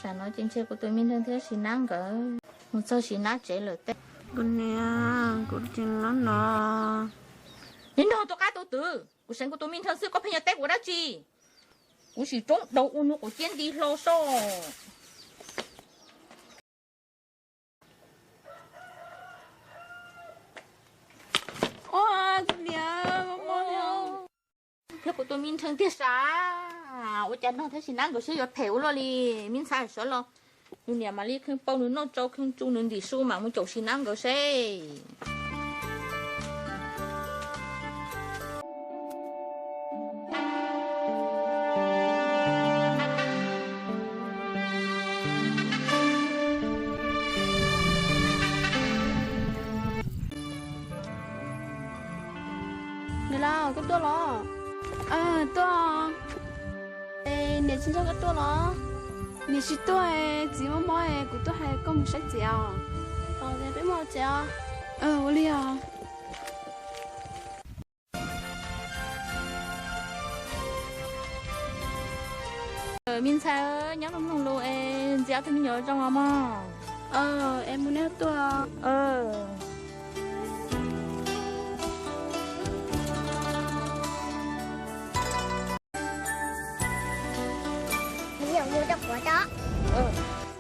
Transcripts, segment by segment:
Tam no ces ntshe kuv tus me nreeg thiab Sis Nab nkawd mus txog Sis Nab tsev lawm teb. Kuv niam, kuv tsis nyob no. Neb nrog tus qab tus twg? Kuv seev kuv tus me nreeg xwb koj pheej yuav teb kuv dab tsi? Kuv sim roob daus ua nws quav ciab nti hlo soj. Thiab kuv tus me nreeg tiag sav, ua cas nrog thiab Sis Nab nkawd sib yuav phem ua luaj li. Me ntxhais sawv los, nws niam mam li khee pauj nws noj tsau khee tsu nws ntim su mam mus caum Sis Nab nkawd seb. Niam laus, koj tuaj los? Tuaj. Es niam tsis nrog koj tuaj los? Niam tsis tuaj, txiv mob mob, kuv tuaj hais koj mus saib txiv os. Peb mus txiv os. Ua li os. Me ntxhais, nyob mloog mloog lus es ntxias ob tug me nyuam zoo os mog. Es mus nej tuaj.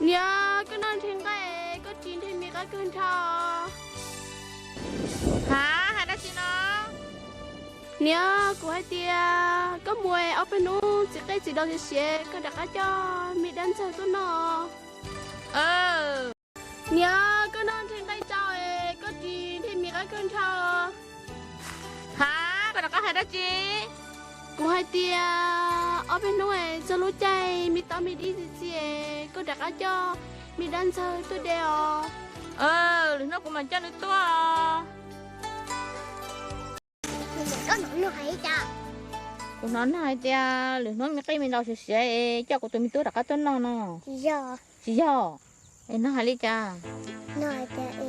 Niam, koj noj nrheg nqaij, koj tsis nrheg me qab kawg nrho. Ha, hais dab tsi no? Niam, kuv hais tias koj mus ob peb hnub txiv qej txiv daus siav siav, koj rov qab coj me dab ntxawg tuaj noj. Niam, koj noj nrheg nqaij tsau es koj tsis nrheg me qab kawg nrho. Ha, koj rov qab hais dab tsi? Kuv hais tias ob peb hnub es txog lub caij me taub me dib txi txi, koj rov qab coj me dab ntxawg tuaj de os. Lwm hnub kuv mam coj nws tuaj. Kuv hnov nag hais tias lwm hnub me qej me daus siav siav es coj kuv tus me tub rov qab tuaj noj no. Tsis yog. Es nag hais li cas? Nag hais tias